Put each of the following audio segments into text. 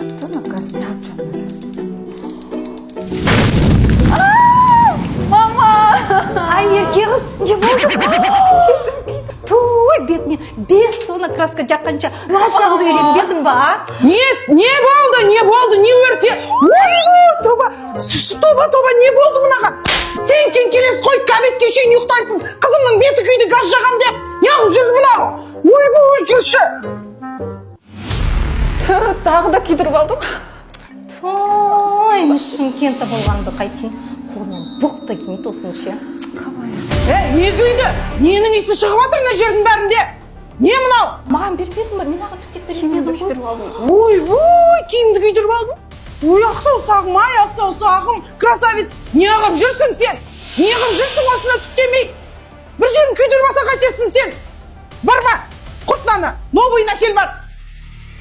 Тона қазір не алып жатырмын? Ай, ерке қыз, не болды? Той, бетіне 5 тонна краска жаққанша лас жағуды үйренбедің ба, а? Не, не болды, не болды, не өрте? Ойбу, тоба, тоба, тоба, не болды мынаған? Сен кеңкелес қой, обедке шейін ұйықтайсың. Қызымның беті күйді, газ жағам деп. Неғып жүр мынау? Ойбу, жүрші. Тағы да күйдіріп алдым. Той, Шымкентте болғанды қайтейін, қолынан боқ та келмейді осының ше. Е, не күйді? Ненің иісі шығып жатыр мына жердің бәрінде? Не мынау? Маған бермедің ба? Мен ағы түктеп берген едім ғой. Күйдіріп алдым. Ойбу, киімді күйдіріп алдың. Ой, ақ саусағым, ай, ақ саусағым, красавец. Не қылып жүрсің сен? Не қылып жүрсің осыны түктемей? Бір жерін күйдіріп алса қайтесің сен? Барма, құрт мынаны, новыйын әкел, бар.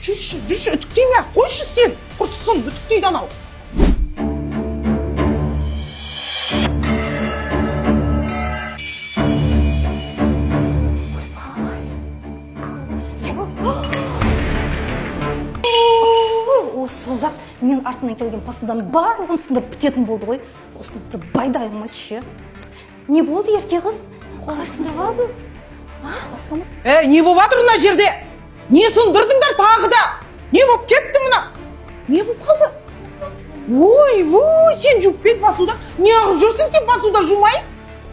Жүрші, жүрші, үтіктеме, қойшы сен, құртсын, үтіктейді анау. Не болды? Осы созақ мен артынан келген посуданың барлығын сындырып бітетін болды ғой. Осыны бір байдай алмайды ше. Не болды, ерке қыз? Қалай сындырып алдың? Е, не болып жатыр мына жерде? Не сындырдыңдар тағы да? Не болып кетті мына? Не болып қалды? Ой, сен жуып бет посуда. Не қылып жүрсің сен посуда жумай?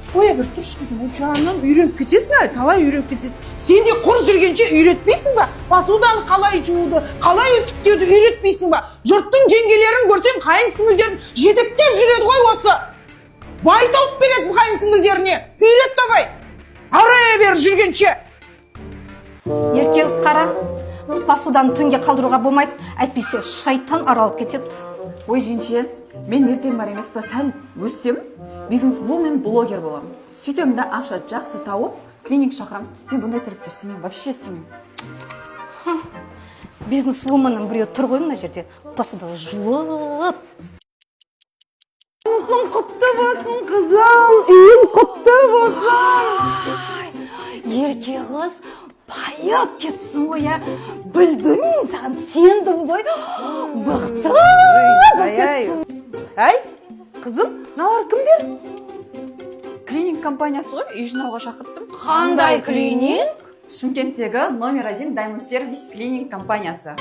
Қоя бер, тұршы, қызым, ой, жаным, үйреніп кетесің әлі, талай үйреніп кетесің. Сен де құр жүргенше үйретпейсің ба? Посуданы қалай жууды, қалай үтіктеуді үйретпейсің ба? Жұрттың жеңгелерін көрсең, қайын сіңілдерін жетектеп жүреді ғой осы. Бай тауып береді қайын сіңілдеріне. Үйрет давай. Ары бері жүргенше. Ерке қыз, қара, посуданы түнге қалдыруға болмайды, әйтпесе шайтан аралап кетеді. Ой, жеңше, мен ертең бар емес па, сәл өссем, бизнес вумен, блогер боламын. Сөйтемін да, ақша жақсы тауып, клининг шақырамын. Мен бұндай тірліктер істемеймін, вообще істемеймін. Бизнес вуменнің біреуі тұр ғой мына жерде посуда жуып. Болсын, құтты болсын, қызым, үйің құтты болсын. Ай, ерке қыз, байып кетіпсің ғой, иә? Білдім, мен саған сендім ғой, мықты болып Ай, ай. кетіпсің. Әй, қызым, мыналар кімдер? Клининг компаниясы ғой, үй жинауға шақырттым. Қандай клининг? Шымкенттегі номер один Diamond Service клининг компаниясы.